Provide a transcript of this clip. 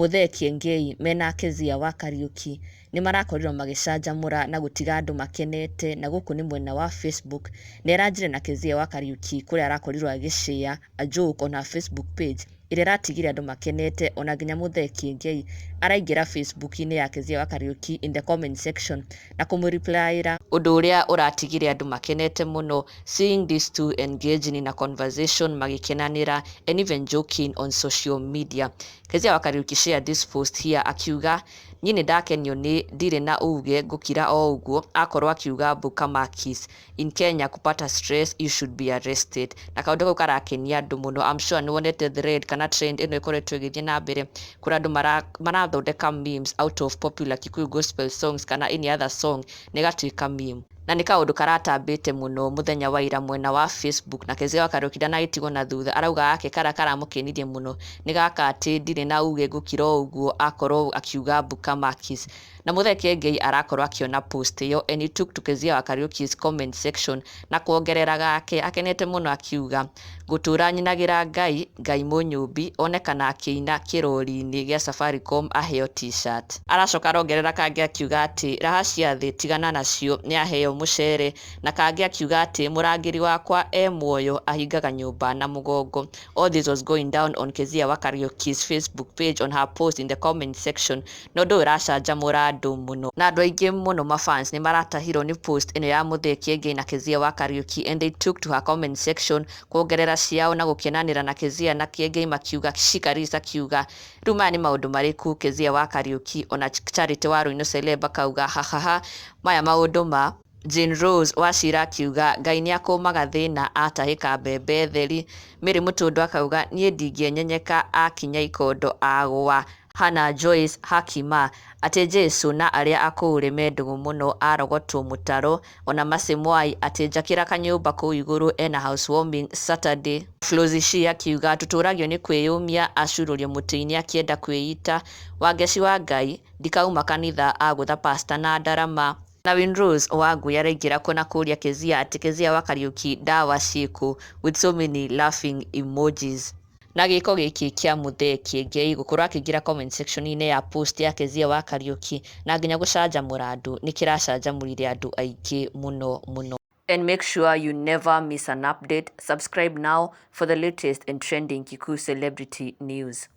Muthee Kiengei mena Kezia wa Kariuki nĩ marakorirwo magĩcanjamũra na gũtiga andũ makenete, na gũkũ nĩ mwena wa Facebook. Na ĩranjire na Kezia wa Kariuki kũrĩa arakorirwo agĩ-share a joke on her Facebook page ĩrĩa ĩratigire andũ makenete. Ona nginya Muthee Kiengei araingĩra Facebook-inĩ ya Kezia wa Kariuki in the comment section na kũmũ-reply-ĩra, ũndũ ũrĩa ũratigire andũ makenete mũno, seeing these two engaging in a conversation, magĩkenanĩra and even joking on social media. Kezia wa Kariuki shared this post here akiuga, "Niĩ nĩ ndakenio nĩ ndirĩ na uge, ngũkira o ũguo." Akorwo akiuga mbu kamakis, "In Kenya kupata stress you should be arrested." Na kaũndũ kau karakenia andũ mũno. I'm sure nĩ wonete thread kana trend ĩno ĩkoretwo ĩgĩthiĩ na mbere kũrĩa andũ marathondeka memes out of popular Kikuyu gospel songs kana any other song na ĩgatuĩka meme, na nĩ kaũndũ karatambĩte mũno mũthenya wa ira mwena wa Facebook. Na Kezia wa Kariuki ndanagĩtigwo na thutha, arauga gake karĩa karamũkenirie mũno nĩ gaka atĩ ndirĩ na uge, ngũkira o ũguo, akorwo akiuga mbu kamakis. Na Muthee Kiengei arakorwo akĩona post ĩyo and he took to Kezia wa Kariuki's comment section na kuongerera gake akenete mũno akiuga, "Ngũtũra nyinagĩra Ngai, Ngai mũnyũmbi onekana akĩina kĩrori-inĩ gĩa Safaricom aheo T-shirt." Aracoka arongerera kangĩ akiuga atĩ raha cia thĩ tigana nacio, nĩ aheo mũcere. Na kangĩ akiuga atĩ mũrangĩri wakwa e muoyo, ahingaga nyũmba na mũgongo. All this was going down on Kezia wa Kariuki's Facebook page on her post in the comment section. Na ũndũ ũyũ ũracanjamũra andũ mũno, na andũ aingĩ mũno mafans nĩ maratahirwo nĩ post ĩno ya Muthee Kiengei na Kezia wa Kariuki, and they took to her comment section kuongerera ciao na gũkenanĩra na Kezia na Kiengei, makiuga Shikarisa akiuga, "Rĩu maya nĩ maũndũ marĩkũ, Kezia wa Kariuki?" Ona Charity wa Rũinũ Celeb akauga, "Hahaha, maya maũndũ ma." Jane Rose Wachira akiuga, "Ngai nĩakũmaga thĩna atahĩka mbembe theri." Mary Mũtũndũ akauga, "Niĩ ndingĩenyenyeka akinya ikondo agũa." Hannah Joyce Hakima atĩ Jesũ na arĩa akũũre me ndũgũ mũno, arogotwo mũtaro. Ona Mercy Mwai atĩ njakĩra kanyũmba kũu igũrũ, ena housewarming Saturday. Flozy Shi akiuga, "Tũtũragio nĩ kwĩyũmia, acurũrio mũtĩ-inĩ akĩenda kwĩita." Wangeci wa Ngai, "Ndikauma kanitha agũtha pastor na ndarama." Na Winrose Wangui araingĩra kuo na kũria Kezia atĩ Kezia wa Kariuki, ndawa ciĩkũ, with so many laughing emojis. Na gĩko gĩkĩ kĩa Muthee Kiengei gũkorwo akĩingĩra comment section-inĩ ya post ya Kezia wa Kariuki na nginya gũcanjamũra andũ nĩ kĩracanjamũrire andũ aingĩ mũno mũno. And make sure you never miss an update. Subscribe now for the latest and trending Kikuyu celebrity news.